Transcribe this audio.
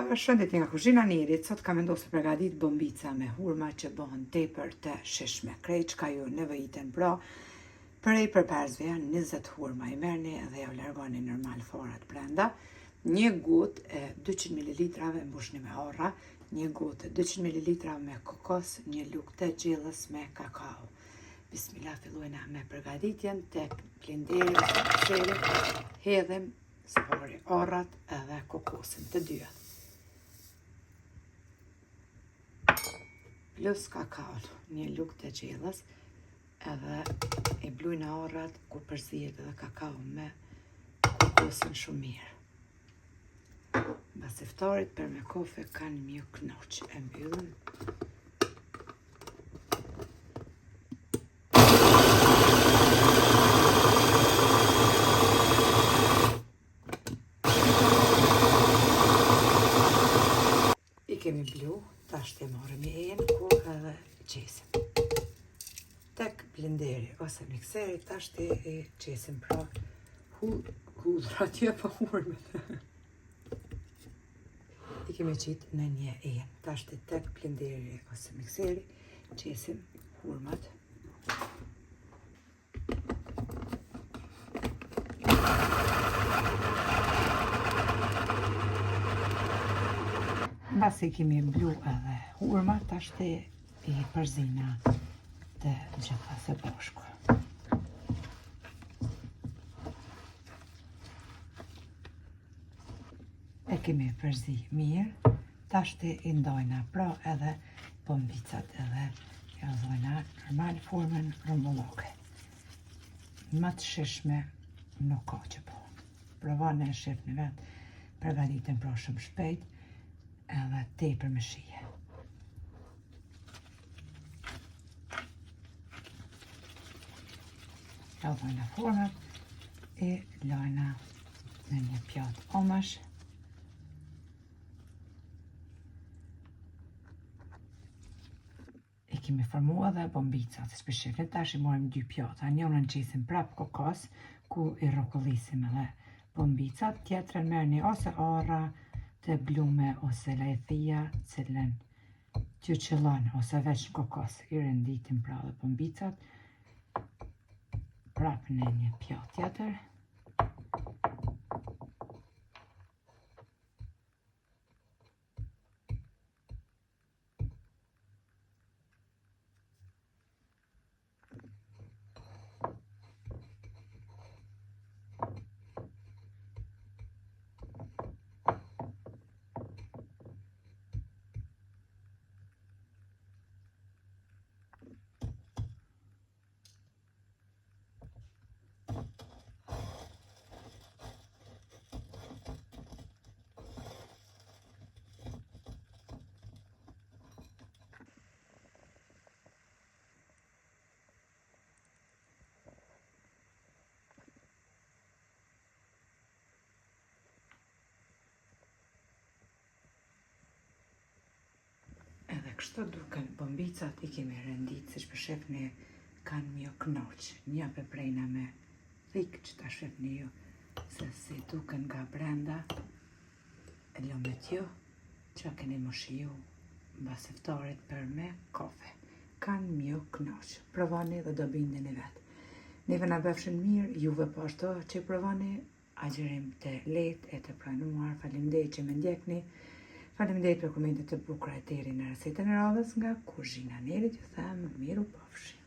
Përshëndetje nga kuzhina e Nerit, sot kam vendosur përgatit bombica me hurma që bëhen tepër të shijshme. Krejt çka ju nevojiten pra, prej përbërësve janë 20 hurma i merrni dhe jau largoni normal farat brenda. Një gotë e 200 ml mbushni me arra, një gotë e 200 ml me kokos, një lugë të gjellës me kakao. Bismillah fillojna me përgatitjen tek blenderi ose mikseri, hedhim Së pari arrat edhe kokosin të dyja. Plus kakao, një lugë të gjellës, edhe i blujna arrat ku përzihet edhe kakao me kokosin shumë mirë. Mbas iftarit për me kofe kanë m'ju knaq e mbyllim. I kemi blu, tash të marrim një enë, ku edhe qesim. Tek blenderi ose mikseri, tash të i qesim pra hudhrat jo po hurmet. I kemi qitë në një enë. Tash të tek blenderi ose mikseri, qesim hurmat. Mbasi kemi blu edhe hurmat, tash të i përzina të gjitha së bashku. E kemi përzi mirë, tashti i ndojna pra edhe bombicat edhe ja dhojna normal formën rrumbullake. Më të shijshme nuk ka që po. Provoni e shifni vetë, përgatiten pra shumë shpejt edhe tepër me shije. Ja dhojna format e lajna në një pjatë omash. I kemi formu edhe bombicat, siç po shifni, tash i marrim dy pjata, njënën qesim prap kokos, ku i rrokullisim edhe bombicat, tjetrën merrni ose arra të blume ose lajthia, cilën t'ju qëllon ose veç në kokos, i renditim pra dhe bombicat, prap në një pjatë tjetër. Edhe kështu duken bombicat i kemi rendit, siç po shifni kanë m'ju knaq. Një pe prejna me thikë që ta shifni ju se si duken nga brenda. E lumet ju që keni me shiju mbas iftarit për me kafe. Kanë m'ju knaq. Provoni dhe do bindeni vetë. Neve na bëfshin mirë, juve po ashtu që provoni, agjërim të lehtë e të pranuar. Faleminderit që më ndjekni. Faleminderit për komentet të bukura e deri në recetën e radhës nga kuzhina e Nerit. Ju them mirupafshim.